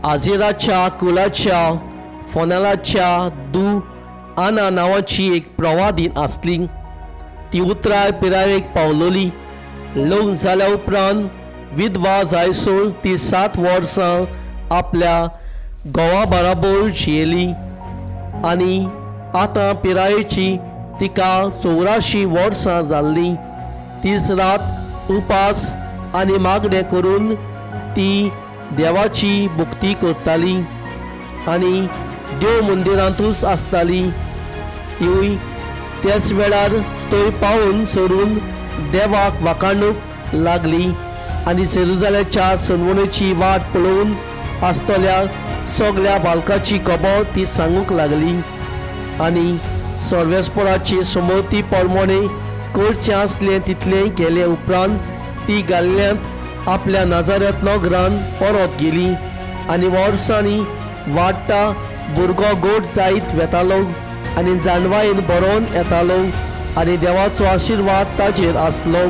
आजेराच्या कुलाच्या फोनालाच्या दू आना नांवाची एक प्रवादीन आसली. ती उतराय पिरायेक पावलोली. लग्न जाल्या उपरांत विधवा जायसर ती 7 वर्सां आपल्या घोवा बराबर जियेली आनी आतां पिरायेची तिका 84 वर्सां जाल्लीं. तीच रात उपास आनी मागणें करून ती देवाची भक्ती करताली आनी देव मंदिरांतूच आसताली. तिवूय त्याच वेळार थंय पावून सरून देवाक वाखाणूंक लागली आनी जेरुजाल्याच्या सनवणेची वाट पळोवन आसतल्या सगल्या बालकाची खबर ती सांगूंक लागली आनी सर्वेस्पराची समोती प्रमाणे करचें आसलें तितलें केले उपरांत ती गाल्ल्यांत आपल्या नाजाऱ्यात नगरान परत गेली. आनी वर्सांनी वाडटा भुरगो गोड जायत वेतालो आनी जाणवायेन बरोवन येतालो आनी देवाचो आशिर्वाद ताजेर आसलो.